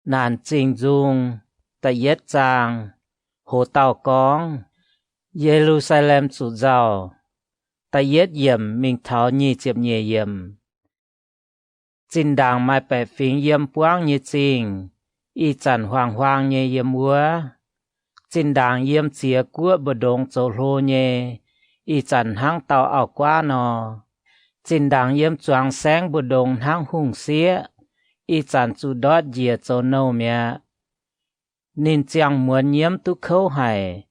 Naanc Zingh Nzung, da'yietv zaang. Hoz dauh gorngv, Ye^lu^saa^lem zuqc nzauh. Da'yietv yiemc mingh taux nyic ziepc nyeic yiemc. Zinh ndaangc maaih baeqc fingx yiem buangv nyei zingh, ih zanc huaang-huaang nyei yiem wuov. Zinh ndaangc yiem ziex guoqv mbu'ndongx zoux hlo nyei, ih zanc hnangv dauh auv-guaav nor. Zinh ndaangc yiem zuangx saengv mbu'ndongx hnangv hungh sieqv, ih zanc zuqc ndortv njiec zoux nouh mi'aqv. Ninh ziangh muonz nyiemv duqv kouv haic,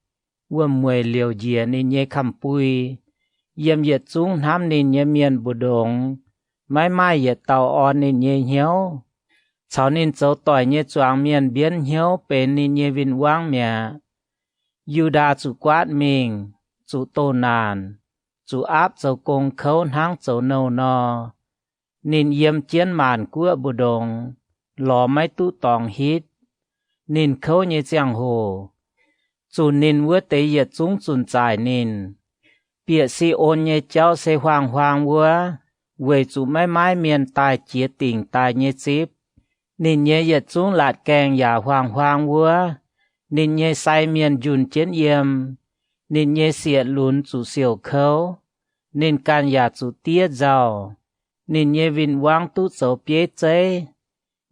wuom-mueic liouc njiec ninh nyei kamx-bui. Yiem yietc zungv hnamv ninh nyei mienh mbu'ndongx, maiv maaih yietc dauh orn ninh nyei hnyouv. Caux ninh zoux doic nyei zuangx mienh mbienv hnyouv benx ninh nyei win-wangv mi'aqv. Yu^ndaa zuqc guaatv mingh, zuqc doh naanc, zuqc aapv zoux gong kouv hnangv zoux nouh nor. Ninh yiem jienv maanc guoqv mbu'ndongx, lorz maiv duqv dorngx hitv. Ninh kouv nyei ziangh hoc, zunc ninh wuov deix yietc zungv zunc zaaic ninh. Bieqc Si^on nyei jauv se huaang-huaang wuov, weic zuqc maiv maaih mienh daaih jiex dingc daaih nyei zipv. Ninh nyei yietc zungv laatc gaengh yaac huaang-huaang wuov. Ninh nyei sai mienh njunh jienv yiem. Ninh nyei sieqv-lunx zuqc siouc kouv. Ninh ganh yaac zuqc diev nzauh. Ninh nyei win-wangv duqv zoux bieiv zeiv.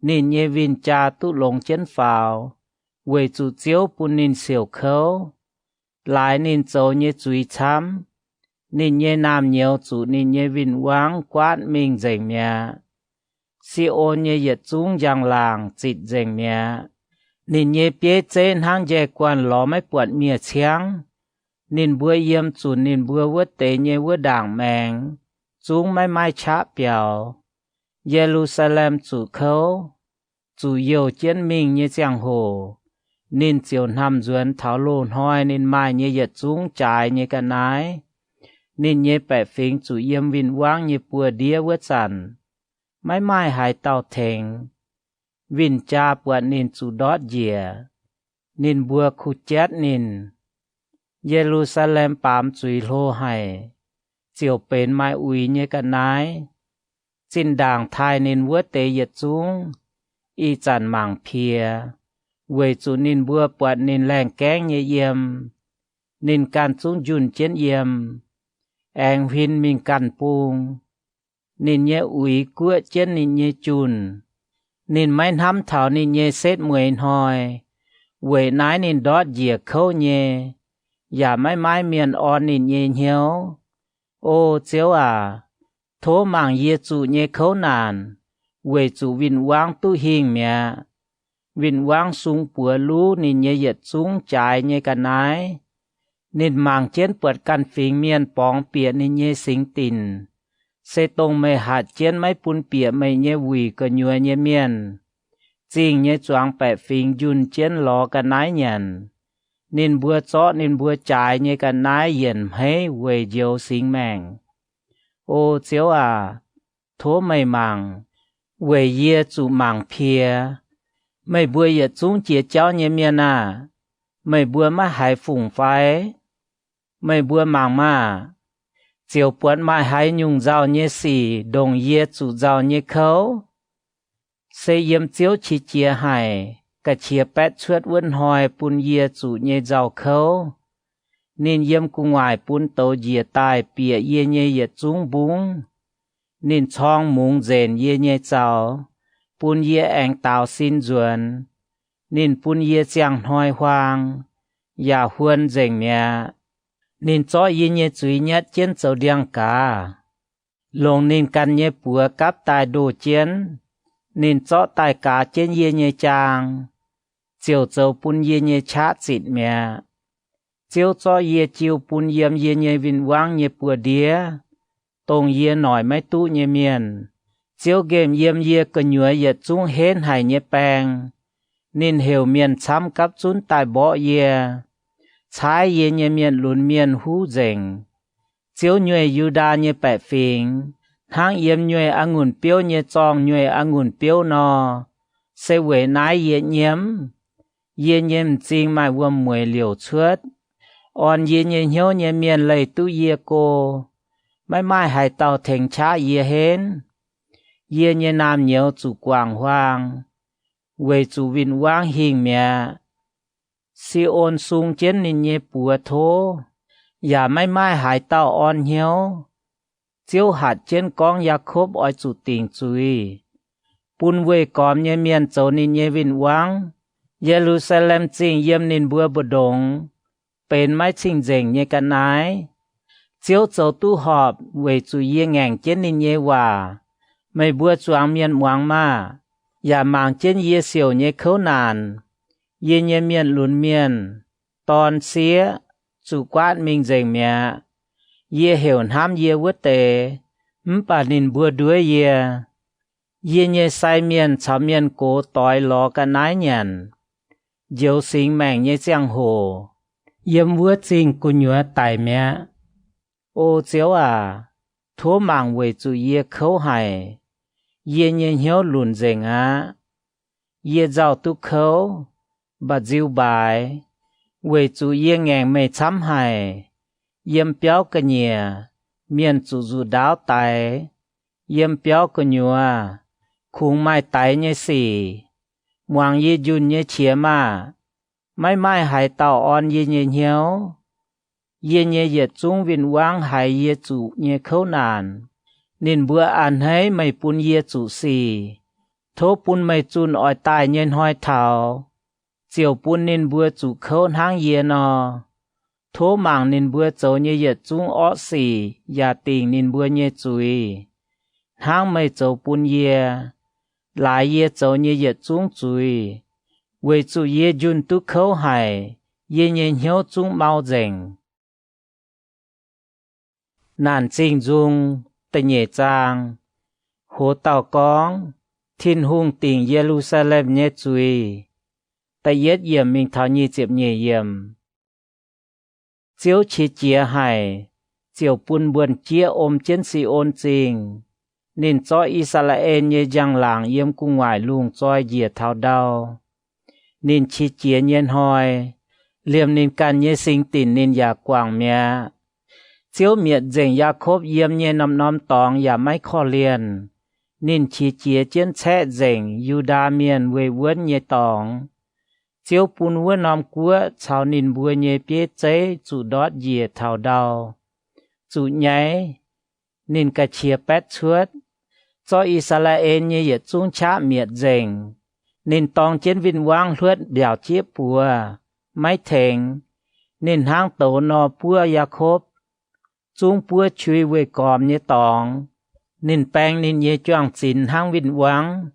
Ninh nyei win-jaa duqv longx jienv faaux, weic zuqc Ziouv bun ninh siouc kouv, laaix ninh zoux nyei zuiz camv. Ninh nyei naamh nyouz zuqc ninh nyei win-wangv guaatv mingh nzengc mi'aqv. Si^on nyei yietc zungv njang-laangc zitc nzengc mi'aqv. Ninh nyei bieiv zeiv hnangv njaih guanh lorz maiv buatc miev ciangv. Ninh mbuo yiem zunc ninh mbuo wuov deix nyei wuov ndaangc maengx, zungv maiv maaih qaqv biaux. Ye^lu^saa^lem zuqc kouv, zuqc youh jienv mingh nyei ziangh hoc, ninh ziouc hnamv nzuonx taux loz-hnoi ninh maaih nyei yietc zungv jaaix nyei ga'naaiv. Ninh nyei baeqc fingx zuqc yiem win-wangv nyei buoz-ndiev wuov zanc, maiv maaih haaix dauh tengx. Win-jaa buatc ninh zuqc ndortv njiec. Ninh mbuo kuh jatv ninh. Ye^lu^saa^lem baamz zuiz hlo haic, ziouc benx maaih uix nyei ga'naaiv. Zinh ndaangc taaih ninh wuov deix yietc zungv ih zanc mangc piex, weic zuqc ninh mbuo buatc ninh laengh gaengv nyei yiem. Ninh ganh zungv njunh jienv yiem, aengx huin mingh ganh bung. Ninh nyei uix guoqv jienv ninh nyei junh. Ninh maiv hnamv taux ninh nyei setv mueiz hnoi. Weic naaiv ninh ndortv njiec kouv nyei, yaac maiv maaih mienh orn ninh nyei hnyouv. O Ziouv aac, tov mangc yie zuqc nyei kouv naanc, weic zuqc win-wangv duqv hingh mi'aqv. Win-wangv sung buoz luv ninh nyei yietc zungv jaaix nyei ga'naaiv. Ninh mangc jienv buatc ganh fingx mienh borngz bieqc ninh nyei singx dinc, se dongh meih hatc jienv maiv bun bieqc meih nyei wuic gu'nyuoz nyei mienh. Zingh nyei zuangx baeqc fingx njunh jienv lorz ga'naaiv nyanc. Ninh mbuo zorqv ninh mbuo jaaix nyei ga'naaiv yienc hmeiv weic njoux singx maengc. O Ziouv aac, tov meih mangc, weic yie zuqc mangc piex. Meih mbuo yietc zungv jiex jauv nyei mienh aah! Meih mbuo maiv haiz fungc fai? Meih mbuo mangc maah! Ziouc buatc maaih haaix nyungc nzauh nyei sic ndongc yie zuqc nzauh nyei kouv? Se yiem Ziouv qiex jiez haic, ga'qiex baetv cuotv wuov hnoi bun yie zuqc nyei nzauh kouv. Ninh yiem gu'nguaaic bun douz njiec daaih bieqc yie nyei yietc zungv mbungv. Ninh corng mungz nzenc yie nyei zaux, bun yie aengx daaux sin nzuonx. Ninh bun yie ziangh hnoi huaang, yaac huon nzengc mi'aqv. Ninh zorqv yie nyei zuiz nyatv jienv zoux ndiangx-gaaz, longc ninh ganh nyei buoz gapv daaih ndoh jienv. Ninh zorqv daaih gaaz jienv yie nyei jaang, ziouc zoux bun yie nyei qaqv zitc mi'aqv. Ziouv zorqv yie jiu bun yiem yie nyei win-wangv nyei buoz-ndiev, dongh yie noic maiv duqv nyei mienh. Ziouv nqemh yiem yie gu'nyuoz yietc zungv henv haic nyei baeng. Ninh heuc mienh camv gapv zunv daaih mborqv yie, caaiv yie nyei mienh lunx mienh huv nzengc. Ziouv nyueih Yu^ndaa nyei baeqc fingx, hnangv yiem nyueih a'ngunc biouv nyei zorngh nyueih a'ngunc biouv nor. Se weic naaiv yie nyiemv. Yie nyei m'zing maaih wuom-mueic liouc cuotv. Orn yie nyei hnyouv nyei mienh leih duqv yie go. Maiv maaih haaix dauh tengx qaqv yie henv. Yie nyei naamh nyouz zuqc guangc huaang. weic zuqc win-wangv hingh mi'aqv. Si^on sung jienv ninh nyei buoz tov, yaac maiv maaih haaix dauh orn hnyouv. Ziouv hatc jienv gorngv Yaakopv oix zuqc dingc zuiz, bun weih gormx nyei mienh zoux ninh nyei win-wangv. Ye^lu^saa^lem Zingh yiem ninh mbuo mbu'ndongx benx maiv cing-nzengc nyei ga'naaiv. Ziouv zoux duqv horpc weic zuqc yie ngaengc jienv ninh nyei waac. Meih mbuo zuangx mienh muangx maah! Yaac mangc jienv yie siouc nyei kouv naanc. Yie nyei mienh lunx mienh, dorn, sieqv, zuqc guaatv mingh nzengc mi'aqv. Yie heuc hnamv yie wuov deix, mv baac ninh mbuo nduov yie. Yie nyei sai mienh caux mienh gox doix lorz ga'naaiv nyanc, njoux singx maengc nyei ziangh hoc, yiem wuov zingh gu'nyuoz daic mi'aqv. O Ziouv aac, tov mangc weic zuqc yie kouv haic. Yie nyei hnyouv lunc nzengc aqv. Yie nzauh duqv kouv, mba'nziu mbaaix, weic zuqc yie ngaengc meih camv haic. Yiem biauv ga'nyiec, mienh zuqc nzuqc ndaauv daix. Yiem biauv gu'nyuoz, kungx maaih daix nyei sic. Muangx yie njunh nyei qiex maah! Maiv maaih haaix dauh orn yie nyei hnyouv. Yie nyei yietc zungv win-wangv haiz yie zuqc nyei kouv naanc. Ninh mbuo a'hneiv meih bun yie zuqc sic. Tov bun meih zunh oix daaih nyei hnoi taux, ziouc bun ninh mbuo zuqc kouv hnangv yie nor. Tov mangc ninh mbuo zoux nyei yietc zungv orqv sic yaac dingc ninh mbuo nyei zuiz, hnangv meih zoux bun yie, laaix yie zoux nyei yietc zungv zuiz, weic zuqc yie njunh duqv kouv haic. Yie nyei hnyouv zungv mau nzengc. Naanc Zingh Nzung, da'nyeic zaang. Hoz dauh gorngv, Tin-Hungh dingc Ye^lu^saa^lem nyei zuiz. Da'yietv yiemc mingh taux nyic ziepc nyeic yiemc. Ziouv qiex jiez haic, ziouc bun mbuonx-jieqv om jienv Si^on Zingh. Ninh zorqv I^saa^laa^en nyei njang-laangc yiem gu'nguaaic lungh zoi njiec taux ndau. Ninh qiex jiez nyei hnoi, liemh ninh ganh nyei singx dinc ninh yaac guangc mi'aqv. Ziouv mietc nzengc Yaakopv yiem nyei norm-norm dorngx yaac maiv korv-lienh. Ninh qiex jiez jienv caeqv nzengc Yu^ndaa Mienh weih wuonv nyei dorngx. Ziouv bun wuov norm guoqv caux ninh mbuo nyei bieiv zeiv zuqc ndortv njiec taux ndau. Zuqc nyaiv, ninh ga'qiex baetv cuotv, zorqv I^saa^laa^en nyei yietc zungv qaqv mietc nzengc. Ninh dorng jienv win-wangv hluotv mbiaauc jieqv buoz, maiv tengx. Ninh hnangv douz nor buov Yaakopv, zungv buov qui weih gormx nyei dorngx. Ninh baeng ninh nyei juang-zinx hnangv win-wangv.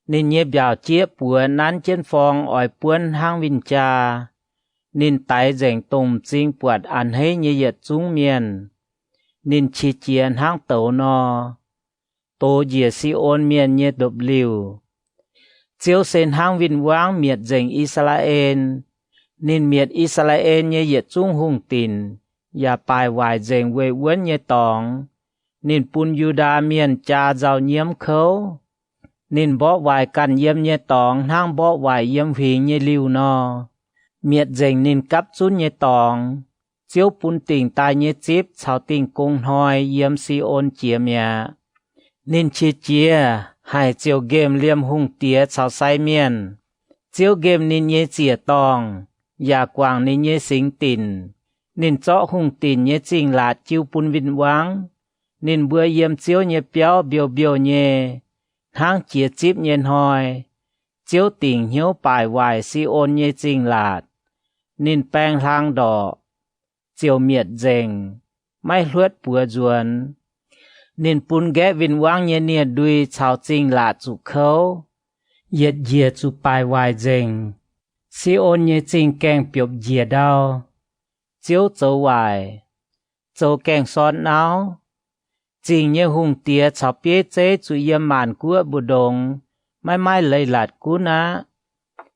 Ninh nyei mbiaauc jieqv buoz nanv jienv forng oix buonv hnangv win-jaa. Ninh daix nzengc dongh m'zing buatc a'hneiv nyei yietc zungv mienh. Ninh qiex jiez hnangv douz nor, dox njiec Si^on Mienh nyei ndopv-liuh. Ziouv se hnangv win-wangv mietc nzengc I^saa^laa^en. Ninh mietc I^saa^laa^en nyei yietc zungv hungh dinc, yaac baaic waaic nzengc weih wuonv nyei dorngx. Ninh bun Yu^ndaa Mienh jaa nzauh nyiemv kouv. Ninh mborqv waaic ganh yiem nyei dorngx hnangv mborqv waaic yiem huingx nyei liuh nor, mietc nzengc ninh gapv zunv nyei dorngx. Ziouv bun dingc daaih nyei zipv caux Dingh Gong Hnoi yiem Si^on jiex mi'aqv. Ninh qiex jiez haic ziouc nqemh liemh hungh diex caux sai mienh. Ziouv nqemh ninh nyei ziec-dorngh, yaac guangc ninh nyei singx dinc. Ninh zorqv hungh dinc nyei zingh laatc jiu bun win-wangv. Ninh mbuo yiem Ziouv nyei biauv mbiouh mbiouh nyei, hnangv jiex zipv nyei hnoi. Ziouv dingc hnyouv baaic waaic Si^on nyei zingh laatc. Ninh baeng hlang ndorqc, ziouc mietc nzengc, maiv hluotv buoz nzuonx. Ninh bun nqaeqv win-wangv nyei nie-ndui caux zingh laatc zuqc kouv, yietc njiec zuqc baaic waaic nzengc. Si^on nyei zingh gaengh biopv njiec ndau. Ziouv zoux waaic, zoux gaengh sorn nauv. Zingh nyei hungh diex caux bieiv zeiv zuqc yiem maanc guoqv mbu'ndongx, maiv maaih leiz-latc gunv aqv.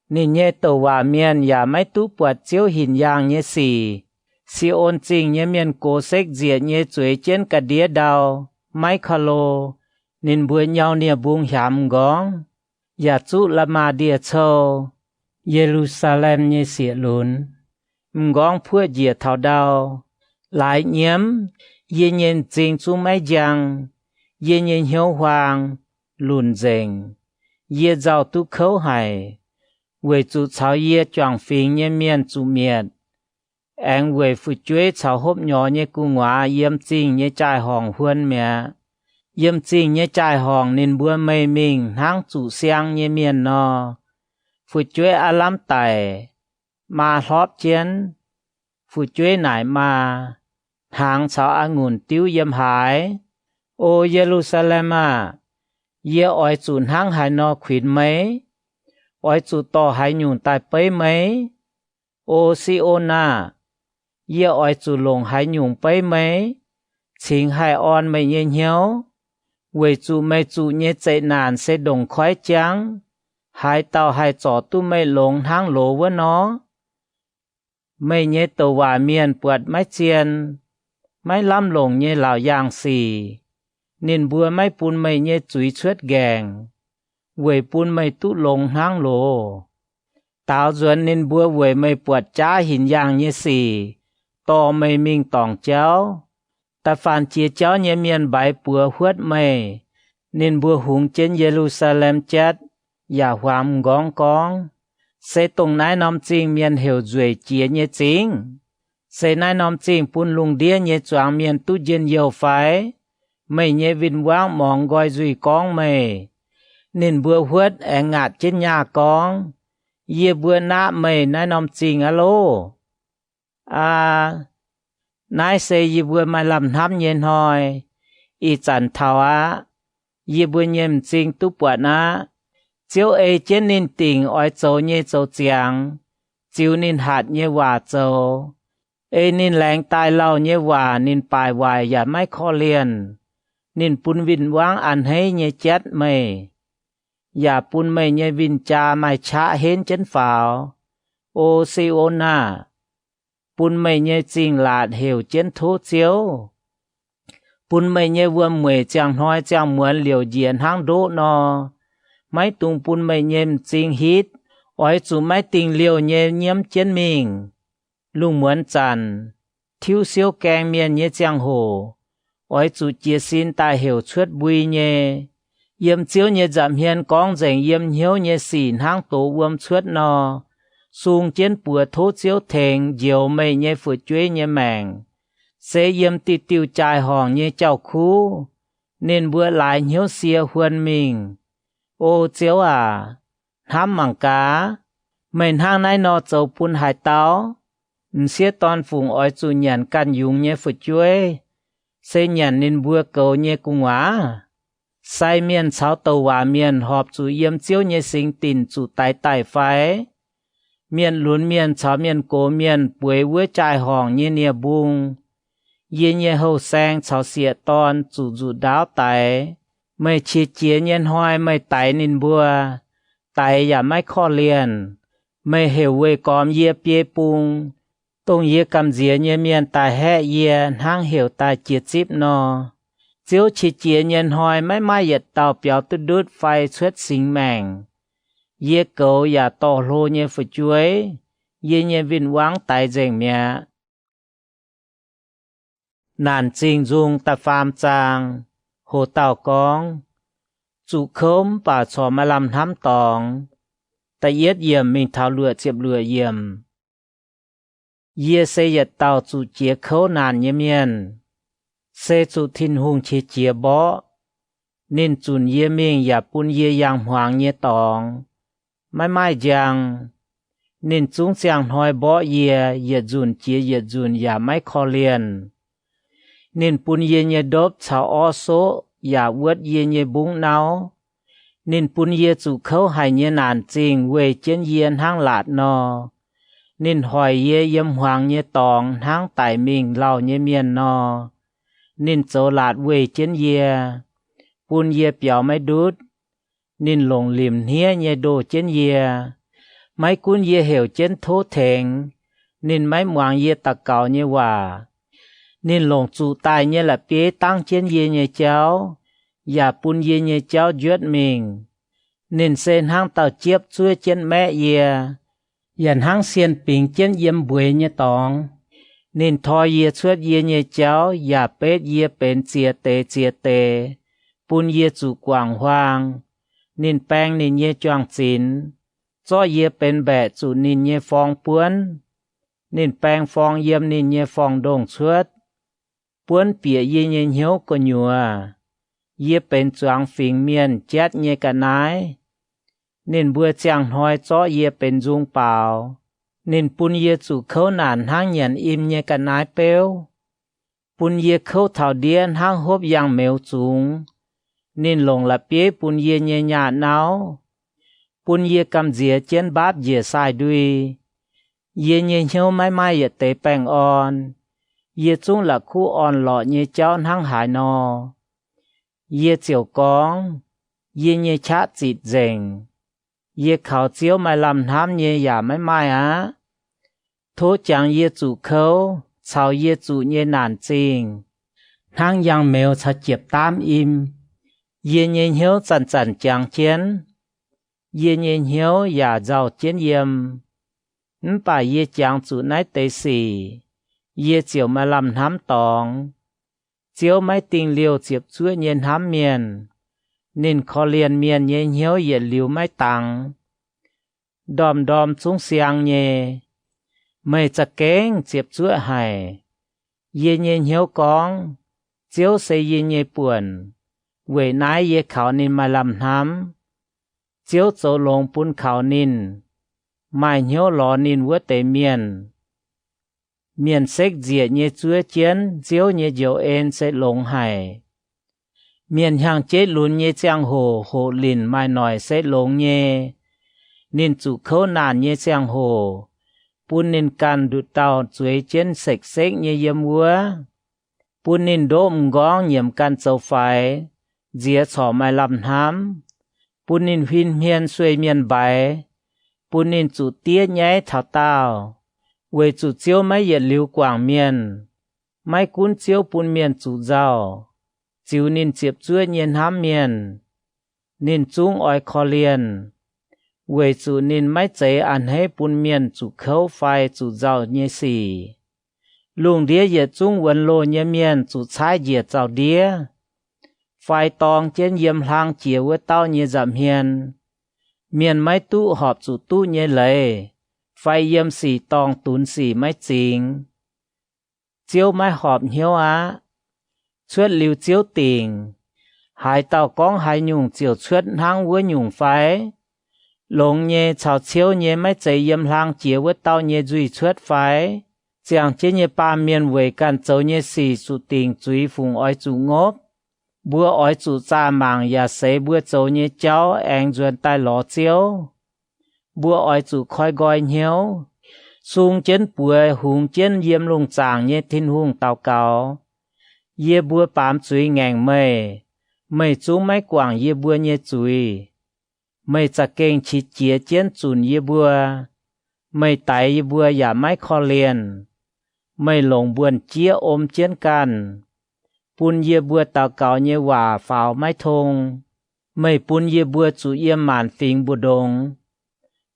Ninh nyei douc waac mienh yaac maiv duqv buatc Ziouv hinc yaangh nyei sic. Si^on Zingh nyei mienh gox sekv nzieqc nyei zueiz jienv ga'ndiev ndau, maiv korv-lo. Ninh mbuo nyau nie-mbung hiaamx m'nqorngv, yaac zuqv la'maah ndie-cou, Ye^lu^saa^lem nyei sieqv-lunx. M'nqorngv puoqv njiec taux ndau. Laaix nyiemv, yie nyei m'zing zungv maiv njang. Yie nyei hnyouv huaang, lunc nzengc. Yie nzauh duqv kouv haic, weic zuqc caux yie juangc fingx nyei mienh zuqc mietc, aengx weic fu'jueiv caux hopv nyorx nyei gu'nguaaz yiem zingh nyei jaai-horngc huon mi'aqv. Yiem zingh nyei jaai-horngc ninh mbuo meih mingh hnangv zuqc siang nyei mienh nor. Fu'jueiv aav lamh daic, maa hlorpv jienv. Fu'jueiv naaic maa, Hnaangx caux a'ngunc diuv yiem haaix? O Ye^lu^saa^lem aah! Yie oix zuqc hnangv haaix nor kuinx meih? Oix zuqc dorh haaix nyungc daaih beiv meih? O Si^on aah! Yie oix zuqc longc haaix nyungc beiv meih, cingx haih orn meih nyei hnyouv? Weic zuqc meih zuqc nyei zeqc naanc se ndongc koiv jangv. Haaix dauh haih zorc duqv meih longx hnangv loz wuov nor? Meih nyei douc waac mienh buatc maiv zien, maiv lamh longc nyei laauc yaangh sic. Ninh mbuo maiv bun meih nyei zuiz cuotv nqaengc, weic bun meih duqv longx hnangv loz. Daaux nzuonx ninh mbuo weic meih buatc jaav hinc yaangh nyei sic, dorh meih mingh dorngc jauv. Da'faanh jiex jauv nyei mienh mbaix buoz huotv meih. Ninh mbuo hungx jienv Ye^lu^saa^lem Jatv yaac huaam m'nqorngv gorngv, Se dongh naaiv norm zingh mienh heuc Nzueic Jiex nyei Zingh? Se naaiv norm zingh bun lungh ndiev nyei zuangx mienh duqv njien-youh fai? Meih nyei win-wangv morngx nqoi nzuih gorngv meih. Ninh mbuo huotv aengx ngaatc jienv nyaah gorngv, Yie mbuo naqv meih naaiv norm zingh aqv loh! Aa, naaiv se yie mbuo maaih lamh hnamv nyei hnoi. Ih zanc taux aqv. Yie mbuo nyei m'zing duqv buatc aqv. Ziouv ei jienv ninh dingc oix zoux nyei zoux ziangx, ziux ninh hatc nyei waac zoux. Ei ninh laengz daaih lauh nyei waac ninh baaic waaic yaac maiv korv-lienh. Ninh bun win-wangv a'hneiv nyei jatv meih, yaac bun meih nyei win-jaa maaih qaqv henv jienv faaux. O Si^on aah! Bun meih nyei zingh laatc heuc jienv tov Ziouv. Bun meih nyei wuom-mueic ziangh hnoi ziangh muonz liouc njiec hnangv ndoqv nor. Maiv dungx bun meih nyei m'zing hitv. Oix zuqc maiv dingh liouh nyei nyiemv jienv mingh. Lungh muonz zanc, tiuv siouv gaeng mienh nyei ziangh hoc, oix zuqc jiez sin daaih heuc cuotv mbui nyei. Yiem Ziouv nyei nza'hmien gorngv nzengc yiem hnyouv nyei sic hnangv doz wuom cuotv nor, sung jienv buoz tov Ziouv tengx njoux meih nyei fu'jueiv nyei maengc. Se yiem diuh diuh jaai-horngc nyei jauv-kuv, ninh mbuo laaix hnyouv sie huon mingh. O Ziouv aac, hnamv mangc gaax, meih hnangv naaiv nor zoux bun haaix dauh? M'sieqv dorn-fungc oix zuqc nyanc ganh yungz nyei fu'jueiv, se nyanc ninh mbuo goux nyei gu'nguaaz? Sai mienh caux douc waac mienh horpc zuqc yiem Ziouv nyei singx dinc zuqc daix daic fai? Mienh lunx mienh caux mienh gox mienh bueix wuov jaai-horngc nyei nie-mbung. Yie nyei houh saeng caux sieqv dorn zuqc nzuqc ndaauv daix. Meih qiex jiez nyei hnoi meih daix ninh mbuo, daix yaac maiv korv-lienh. Meih heuc weih gormx yie biei bung, dongh yie gamh nziex nyei mienh daaih haeqv yie hnangv heuc daaih jiex zipv nor. Ziouv qiex jiez nyei hnoi maiv maaih yietc dauh biaux duqv ndutv fai cuotv singx maengc. Yie goux yaac dorh hlo nyei fu'jueiv, yie nyei win-wangv daix nzengc mi'aqv. Naanc Zingh Nzung da'faam zaang. Ho dauh gorngv, zuqc kouv mv baac corc maaih lamh hnamv dorngx. Da'yietv yiemc mingh taux luoqc ziepc luoqc yiemc. Yie se yietc dauh zuqc jiex kouv naanc nyei mienh, se zuqc Tin-Hungh qiex jiez mborqv. Ninh zunc yie mingh yaac bun yie yangh hmuangx nyei dorngx, maiv maaih njang. Ninh zungv ziangh hnoi mborqv yie, yietc nzunc jiex yietc nzunc yaac maiv korv-lienh. Ninh bun yie nyei ndopv caux orv soqv yaac wuotv yie nyei mbungv nauv. Ninh bun yie zuqc kouv haic nyei naanc zingh weih jienv yie hnangv laatc nor. Ninh hoic yie yiem hmuangx nyei dorngx hnangv daic mingh lauh nyei mienh nor. Ninh zoux laatc weih jienv yie, bun yie biaux maiv ndutv. Ninh longc limc hniev nyei ndoh jienv yie. Maiv gunv yie heuc jienv tov tengx, ninh maiv muangx yie daux gaux nyei waac. Ninh longc zuqc daaih nyei la'bieiv dangv jienv yie nyei jauv, yaac bun yie nyei jauv njuotv mingh. Ninh se hnangv dauh jiepv zuov jienv maeqv yie, yaac hnangv sienh bingx jienv yiem mbueiz nyei dorngx. Ninh tor yie cuotv yie nyei jauv yaac betv yie benx ziex deix ziex deix, bun yie zuqc guangc huaang. Ninh baeng ninh nyei juang-zinx, zorqv yie benx mbaeqc zuqc ninh nyei forng buonv. Ninh baeng forng yiem ninh nyei forng-ndongh cuotv, buonv bieqc yie nyei hnyouv gu'nyuoz. Yie benx zuangx fingx mienh jatv nyei ga'naaiv. Ninh mbuo ziangh hnoi zorqv yie benx nzung baaux. Ninh bun yie zuqc kouv naanc hnangv nyanc im nyei ga'naaiv beuv, bun yie kouv taux ndiev hnangv hopv yangh meuz zungx. Ninh longc la'bieiv bun yie nyei nyaah nauv, bun yie gamh nziex jienv mbaapv njiec saai-ndui. Yie nyei hnyouv maiv maaih yietc deix baengh orn. Yie zungv la'kuqv orn-lorqc nyei jauv hnangv haaix nor. Yie ziouc gorngv, Yie nyei qaqv zitc nzengc. Yie kaux Ziouv maaih lamh hnamv nyei yaac maiv maaih aqv. Tov jangx yie zuqc kouv caux yie zuqc nyei naanc zingh, hnangv yangh meuz caux jiepc daamv im. Yie nyei hnyouv zanc-zanc jangx jienv. Yie nyei hnyouv yaac nzauh jienv yiem. Mv baac yie jangx zuqc naaiv deix sic, yie ziouc maaih lamh hnamv dorngx. Ziouv maiv dingh liouh ziepc zuoqv nyei hnamv mienh. Ninh korv-lienh mienh nyei hnyouv yietc liuz maiv dangx. Ndorm-ndorm zungv siang nyei. Meih za'gengh ziepc zuoqv haic. Yie nyei hnyouv gorngv, Ziouv se yie nyei buonc. Weic naaiv yie kaux ninh maaih lamh hnamv. Ziouv zoux longx bun kaux ninh, maaih hnyouv lorz ninh wuov deix mienh. Mienh sekv nzieqc nyei zuov jienv Ziouv nyei njoux en se longx haic. Mienh hnyangx-jeiv lunx nyei ziangh hoc hoqc linc maaih noic se longx nyei. Ninh zuqc kouv naanc nyei ziangh hoc bun ninh ganh nduqc dauh zueiz jienv sekv-sekv nyei yiem wuov, bun ninh ndoqv m'nqorngv nyiemc ganh zoux faix, nziex corc maaih lamh hnamv, bun ninh huin hmien sueih mienh mbaix, bun ninh zuqc diev nyaiv taux daauh. Weic zuqc Ziouv maiv yietc liuz guangc mienh. Maiv gunv Ziouv bun mienh zuqc nzauh, ziux ninh ziepc zuoqv nyei hnamv mienh, ninh zungv oix korv-lienh, weic zuqc ninh maiv zeiz a'hneiv bun mienh zuqc kouv fai zuqc nzauh nyei sic. Lungh ndiev yietc zungv wuonx loh nyei mienh zuqc caaiv njiec zaux-ndiev fai dorng jienv yiem hlang jiex wuov dauh nyei nza'hmien. Mienh maiv duqv horpc zuqc duqv nyei leiz fai yiem sic dorngh dunx sic maiv zingx. Ziouv maiv horpc hnyouv aqv. Cuotv liuz Ziouv dingc, haaix dauh gorngv haaix nyungc ziouc cuotv hnangv wuov nyungc fai? Longx nyei caux ciouv nyei maiv zeiz yiem hlang jiex wuov dauh nyei nzuih cuotv fai? Ziangh jienv nyei baamh mienh weic ganh zoux nyei sic zuqc dingc zuiz fungc oix zuqc ngopv? Mbuo oix zuqc zaah mangc yaac seix mbuo zoux nyei jauv aengx nzuonx daaih lorz Ziouv. Mbuo oix zuqc koi nqoi hnyouv, sung jienv buoz hungx jienv yiem lungh zaangc nyei Tin-Hungh daux gaux, Yie mbuo baamz zuiz ngaengc meih. Meih zungv maiv guangc yie mbuo nyei zuiz. Meih za'gengh qiex jiez jienv zunc yie mbuo. Meih daix yie mbuo yaac maiv korv-lienh. Meih longc mbuonx-jieqv om jienv ganh, bun yie mbuo daux gaux nyei waac faaux maiv tong. Meih bun yie mbuo zuqc yiem maanc fingx mbu'ndongx,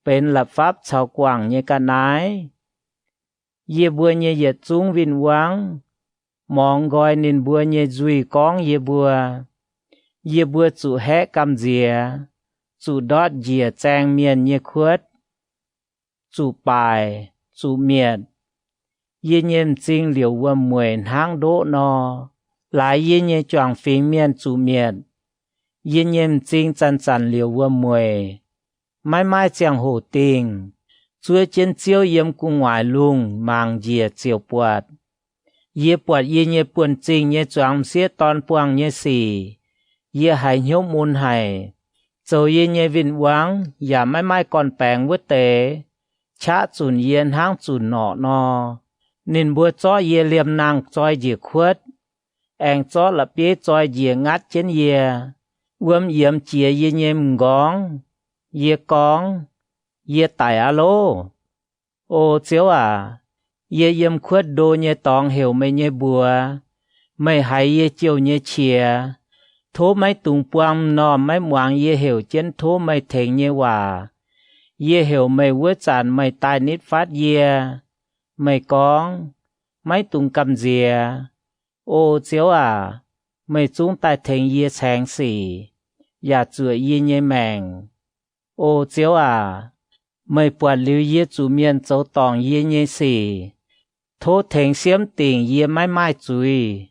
benx la'fapv caux guangc nyei ga'naaiv. Yie mbuo nyei yietc zungv win-wangv, morngx nqoi ninh mbuo nyei nzuih gorngv yie mbuo. Yie mbuo zuqc haeqv gamh nziex, zuqc ndortv njiec zaeng mienh nyei kuotv, zuqc baaic, zuqc mietc. Yie nyei m'zing liouc wuom-mueic hnangv ndoqv nor. Laaix yie nyei juangc fingx mienh zuqc mietc. Yie nyei m'zing zanc-zanc liouc wuom-mueic, maiv maaih ziangh hoc dingh. Zuov jienv Ziouv yiem gu'nguaaic lungh mangc njiec ziouc buatc. Yie buatc yie nyei buonv-zingh nyei zuangx m'sieqv dorn buangh nyei sic, yie haiz hnyouv mun haic. Zoux yie nyei win-wangv yaac maiv maaih gorn-baengx wuov deix qaqv zunc yie hnangv zunc norqc nor. Ninh mbuo zorqv yie liemh nangh zoi njiec kuotv, aengx zorqv la'bieiv zoi njiec ngatv jienv yie. Wuom yiemx jiex yie nyei m'nqorngv. Yie gorngv, Yie daic aqv loh! O Ziouv aac, yie yiem kuotv ndo nyei dorngx heuc meih nyei mbuox. Meih haiz yie jouh nyei qiex. Tov maiv dungx buang m'normh maiv muangx yie heuc jienv tov meih tengx nyei waac. Yie heuc meih wuov zanc meih daaih nitv fatv yie. Meih gorngv, Maiv dungx gamh nziex. O Ziouv aac, meih zungv daaih tengx yie caengx sic. yaac zuoqc yie nyei maengc. O Ziouv aac, meih buatc liuz yie zuqc mienh zoux dorngc yie nyei sic. Tov tengx siemv dingc yie maiv maaih zuiz.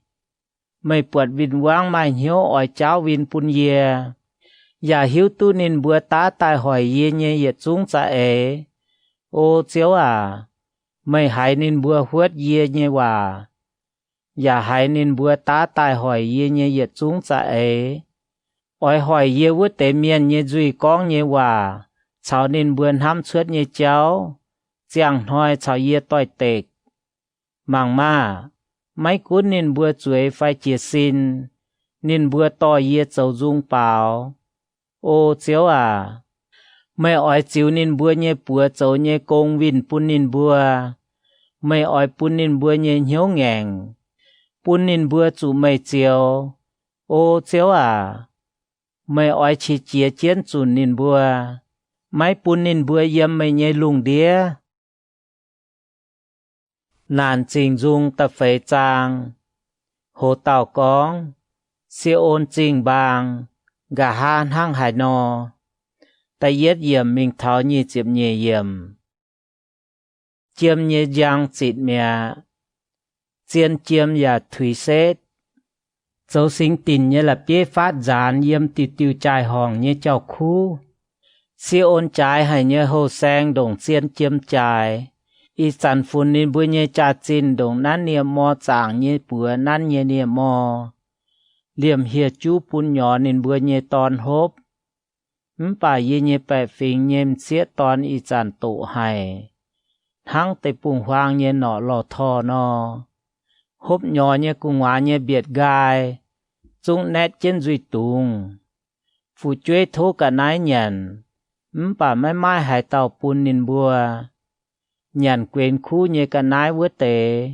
Meih buatc win-wangv maaih hnyouv oix jaauv win bun yie, yaac hiuv duqv ninh mbuo daav daaih hoic yie nyei yietc zungv za'eix. O Ziouv aac, meih haiz ninh mbuo huotv yie nyei waac, yaac haiz ninh mbuo daav daaih hoic yie nyei yietc zungv za'eix. Oix hoic yie wuov deix mienh nyei nzuih gorngv nyei waac caux ninh mbuo hnamv cuotv nyei jauv, ziangh hnoi caux yie doix-dekc. Mangc maah! Maiv gunv ninh mbuo zueiz fai jiez sin, ninh mbuo dorh yie zoux nzung baaux. O Ziouv aac, meih oix ziux ninh mbuo nyei buoz zoux nyei gong winh bun ninh mbuo. Meih oix bun ninh mbuo nyei hnyouv ngaengc, bun ninh mbuo zuqc meih zioux. O Ziouv aac, meih oix qiex jiez jienv zunc ninh mbuo, maiv bun ninh mbuo yiem meih nyei lungh ndiev. Naanc Zingh Nzung da'feix zaang. Hoz dauh gorngv, Si^on Zingh Mbaang, nqa'haav hnangv haaix nor. Da'yietv yiemc mingh taux nyic ziepc nyeic yiemc. Jiem nyei njang zitc mi'aqv. Zien jiem yaac tuix setv. Zoux singx dinc nyei la'bieiv faatv nzaanx yiem diuh diuh jaai-horngc nyei jauv-kuv. Si^on jaaix haic nyei houh saeng ndongc zien jiem jaaix. Ih zanc funx ninh mbuo nyei jaax-zinh ndongc nanv nie-mor zaangc nyei buoz nanv nyei nie-mor. Liemh hieh juv bun nyorx ninh mbuo nyei dorn hopv. Mv baac yie nyei baeqc fingx nyei m'sieqv dorn ih zanc doqc haic, hnangv deic-bung-huaang nyei norqc lorh torh nor. Hopv nyorx nyei gu'nguaaz nyei mbietc nqaai zungv naetv jienv nzuih dungz. Fu'jueiv tov ga'naaiv nyanc, mv baac maiv maaih haaix dauh bun ninh mbuo. Nyanc guenx kuv nyei ga'naaiv wuov deix,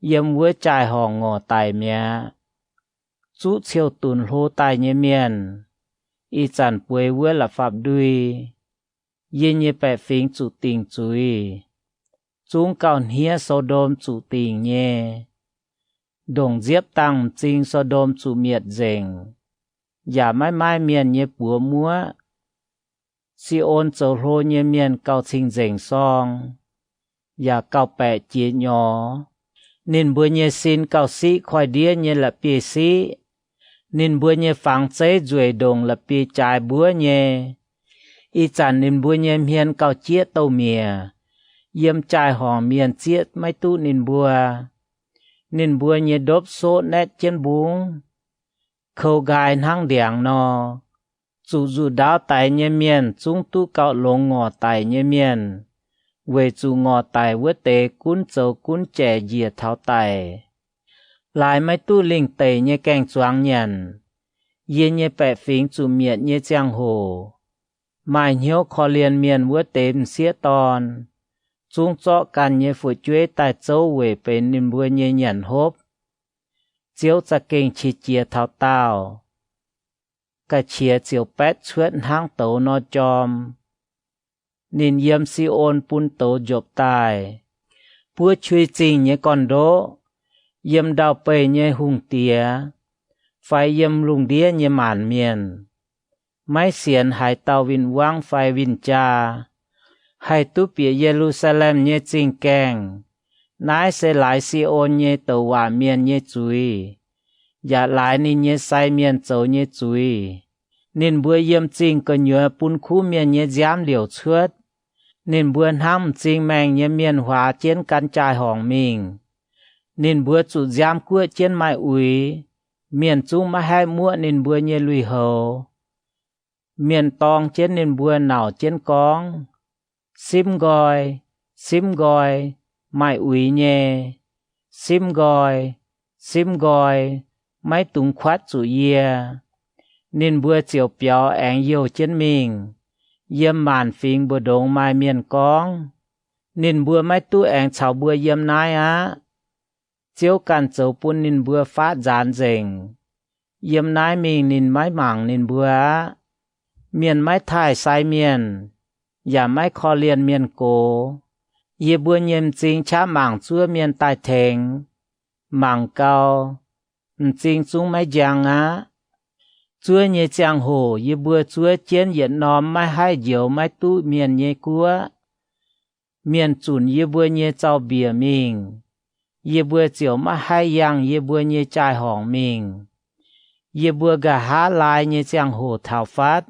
yiem wuov jaai-horngc ngorc daic mi'aqv. Zuqv ciouv-dunx hlo daaih nyei mienh, ih zanc bueix wuov la'fapv-ndui. Yie nyei baeqc fingx zuqc dingc zuiz, zungv gauh hniev So^ndom zuqc dingc nyei. Ndongc nziepv dangh m'zing So^ndom zuqc mietc nzengc, yaac maiv maaih mienh nyei buoz muoqv. Si^on zoux hlo nyei mienh gauh cing-nzengc sorng, yaac gauh baeqc jiex nyorx. Ninh mbuo nyei sin gauh siqv koiv-ndiev nyei la'bieiv-siqv. Ninh mbuo nyei fangx zeiv nzueic ndongc la'bieiv-jaaix mbuov nyei. Ih zanc ninh mbuo nyei hmien gauh jieqv douh-miec. Yiem jaai-horngc mienh zieqv maiv duqv ninh mbuo. Ninh mbuo nyei ndopv soqv naetv jienv mbungv, kou nqaai hnangv ndiangx nor. Zuqc nzuqc ndaauv daix nyei mienh zungv duqv gauh longx ngorc daic nyei mienh, weic zuqc ngorc daic wuov deix gunv zoux gunv jaic njiec taux daic. Laaix maiv duqv lingh deic nyei gaeng-zuangx nyanc. Yie nyei baeqc fingx zuqc mietc nyei ziangh hoc, maaih hnyouv korv-lienh mienh wuov deix m'sieqv dorn, zungv zorqv ganh nyei fu'jueiv daaih zouv weic benx ninh mbuo nyei nyanc hopv. Ziouv za'gengh qiex jiez taux daauh, ga'qiex ziouc baetv cuotv hnangv douz nor jorm. Ninh yiem Si^on bun douz njopv daaih, buov qui-zingh nyei gorn-ndoqv, yiem ndau-beih nyei hungh diex, fai yiem lungh ndiev nyei maanc mienh. Maiv sienx haaix dauh win-wangv fai win-jaa. Haih duqv bieqc Ye^lu^saa^lem nyei zingh gaengh. Naaiv se laaix Si^on nyei douc waac mienh nyei zuiz, yaac laaix ninh nyei sai mienh zoux nyei zuiz. Ninh mbuo yiem zingh gu'nyuoz bun kuv mienh nyei nziaamv liouc cuotv. Ninh mbuo hnangv m'zing maengh nyei mienh huaax jienv gan jaai-horngc mingh. Ninh mbuo zuqc nziaamv guoqv jienv maaih uix. Mienh zungv maiv haih muoqv ninh mbuo nyei lui-houx. Mienh dorng jienv ninh mbuo nauc jienv gorngv, Simv nqoi, simv nqoi, maaih uix nyei. Simv nqoi, simv nqoi, maiv dungx kuatv zuqc yie. Ninh mbuo ziouc biaux aengx youh jienv mingh. Yiem maanc fingx mbu'ndongx maaih mienh gorngv, Ninh mbuo maiv duqv aengx caux mbuo yiem naaiv aqv. Ziouv ganh zoux bun ninh mbuo faatv nzaanx nzengc. Yiem naaiv mingh ninh maiv mangc ninh mbuo aqv. Mienh maiv taaih sai mienh, yaac maiv korv-lienh mienh gox. Yie mbuo nyei m'zing qaqv mangc zuov mienh daaih tengx. Mangc gau, m'zing zungv maiv njang aqv. Zuov nyei ziangh hoc yie mbuo zuov jienv yietc norm maiv haih njoux maiv duqv mienh nyei guoqv. Mienh zunc yie mbuo nyei zaux-mbiec mingh, yie mbuo ziouc maiv haih yangh yie mbuo nyei jaai-horngc mingh. Yie mbuo nqa'haav laai nyei ziangh hoc taux fatv,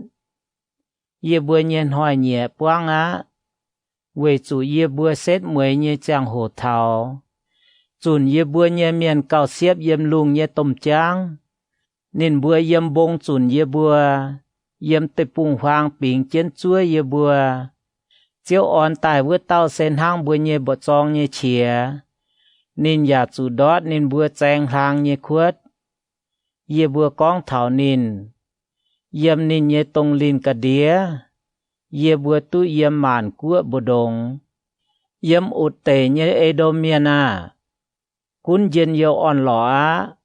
yie mbuo nyei hnoi-nyieqc buangv aqv. Weic zuqc yie mbuo setv mueiz nyei ziangh hoc taux, zunc yie mbuo nyei mienh gauh siepv yiem lungh nyei domh jaangv. Ninh mbuo yiem mbong zunc yie mbuo, yiem deic-bung-huaang bingx jienv zuov yie mbuo. Ziouv orn daaih wuov dauh se hnangv mbuo nyei mba'zorng nyei qiex. Ninh yaac zuqc ndortv ninh mbuo zaeng hlaang nyei kuotv. Yie mbuo gorngv taux ninh, yiem ninh nyei dongh linh ga'ndiev, yie mbuo duqv yiem maanc guoqv mbu'ndongx. Yiem utc deic nyei E^ndom Mienh aah! Gunv njien-youh orn-lorqc aqv.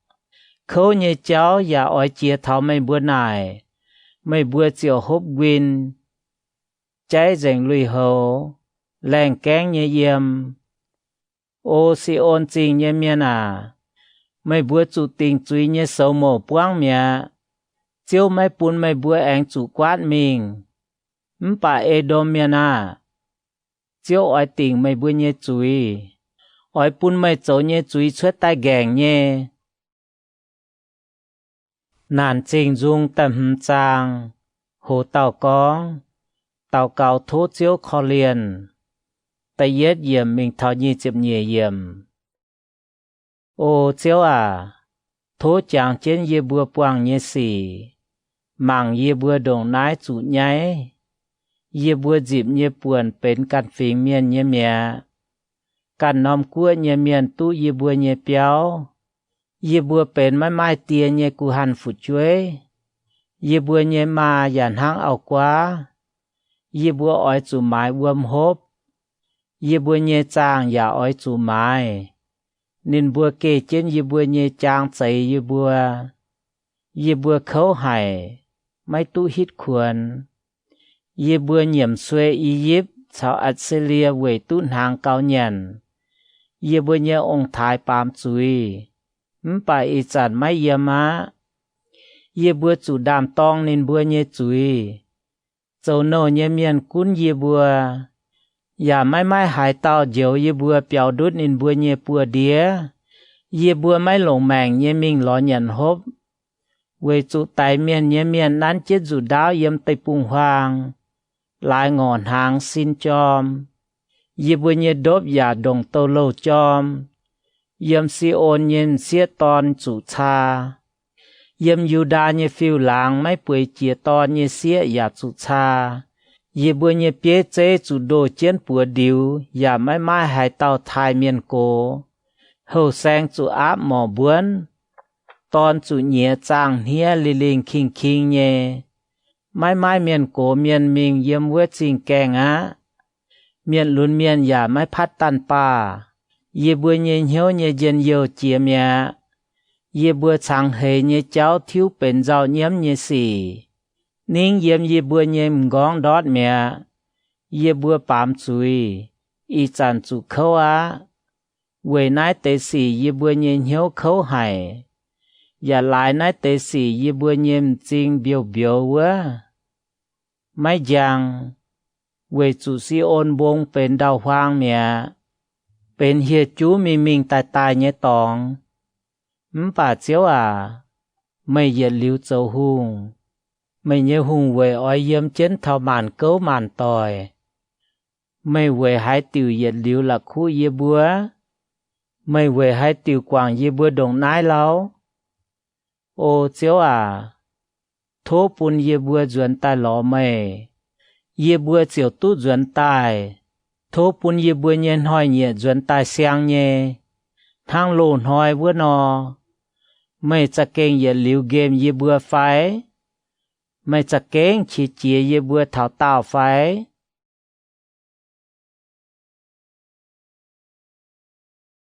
Kouv nyei jauv yaac oix jiex taux meih mbuo naaic. Meih mbuo ziouc hopv nquin, jaiv nzengc lui-houx, laengh gaengv nyei yiem. O Si^on Zingh nyei mienh aac, meih mbuo zuqc dingc zuiz nyei soux mouc buangv mi'aqv. Ziouv maiv bun meih mbuo aengx zuqc guaatv mingh. Mv baac E^ndom Mienh aah! Ziouv oix dingc meih mbuo nyei zuiz, oix bun meih zoux nyei zuiz cuotv daaih nqaengc nyei. Naanc Zingh Nzung da'hmz zaang. Hoz dauh gorngv, daux gaux tov Ziouv korv-lienh. Da'yietv yiemc mingh taux nyic ziepc nyeic yiemc. O Ziouv aac, tov jangx jienv yie mbuo buangh nyei sic, mangc yie mbuo ndongc naaiv zuqc nyaiv. Yie mbuo nzipc nyei buonc benx ganh fingx mienh nyei mi'aqv. Ganh norm guoqv nyei mienh duqv yie mbuo nyei biauv. Yie mbuo benx maiv maaih die nyei guh hanh fu'jueiv. Yie mbuo nyei maa yaac hnangv auv-guaav. Yie mbuo oix zuqc maaiz wuom hopv. Yie mbuo nyei zaangh yaac oix zuqc maaiz. Ninh mbuo geh jienv yie mbuo nyei jaang zeix yie mbuo. Yie mbuo kouv haic, maiv duqv hitv kuonx. Yie mbuo nyiemc suei I^yipv caux Atc^se^lie weic duqv hnaangx gaux nyanc. Yie mbuo nyei ong-taaix baamz zuiz, mv baac ih zanc maiv yiem aqv. Yie mbuo zuqc ndaam-dorng ninh mbuo nyei zuiz. Zoux nouh nyei mienh gunv yie mbuo, yaac maiv maaih haaix dauh njoux yie mbuo biaux ndutv ninh mbuo nyei buoz-ndiev. Yie mbuo maiv longc maengc nyei mingh lorz nyanc hopv, weic zuqc daix mienh nyei mienh nanv jienv nzuqc ndaauv yiem deic-bung-huaang, laaix ngorc hnaangx sin jorm. Yie mbuo nyei ndopv yaac ndongc douz-louh jorm. Yiem Si^on nyei m'sieqv dorn zuqc caa. Yiem Yu^ndaa nyei fiuv-laangz maiv bueix jiex dorn nyei sieqv yaac zuqc caa. Yie mbuo nyei bieiv zeiv zuqc ndoh jienv buoz ndiux yaac maiv maaih haaix dauh taaih mienh gox. Houh saeng zuqc aapv morc mbuonv. Dorn zuqc nyiex zaangh hniev lingh lingh king king nyei. Maiv maaih mienh gox mienh mingh yiem wuov zingh gaengh aqv. Mienh lunx mienh yaac maiv patv danh baah. Yie mbuo nyei hnyouv nyei njien-youh jiex mi'aqv. Yie mbuo cangx heix nyei jauv tiuv benx nzauh nyiemv nyei sic. Ningv yiem yie mbuo nyei m'nqorngv ndortv mi'aqv. Yie mbuo baamz zuiz, ih zanc zuqc kouv aqv. Weic naaiv deix sic yie mbuo nyei hnyouv kouv haic, yaac laaix naaiv deix sic yie mbuo nyei m'zing mbiouh mbiouz wuov. Maiv njang, weic zuqc Si^on Mbong benx ndau-huaang mi'aqv, benx hieh juv mingh mingh daaih daaih nyei dorngx. Mv baac Ziouv aac, meih yietc liuz zoux hungh. Meih nyei hungh weic oix yiem jienv taux maanc gouv maanc doic. Meih weic haaix diuc yietc liuz la'kuqv yie mbuo? Meih weic haaix diuc guangc yie mbuo ndongc naaiv lauh? O Ziouv aac, tov bun yie mbuo nzuonx daaih lorz meih, yie mbuo ziouc duqv nzuonx daaih. Tov bun yie mbuo nyei hnoi-nyieqc nzuonx daaih siang nyei, hnangv loz-hnoi wuov nor. Meih za'gengh yietc liuz nqemh yie mbuo fai? Meih za'gengh qiex jiez yie mbuo taux daauh fai?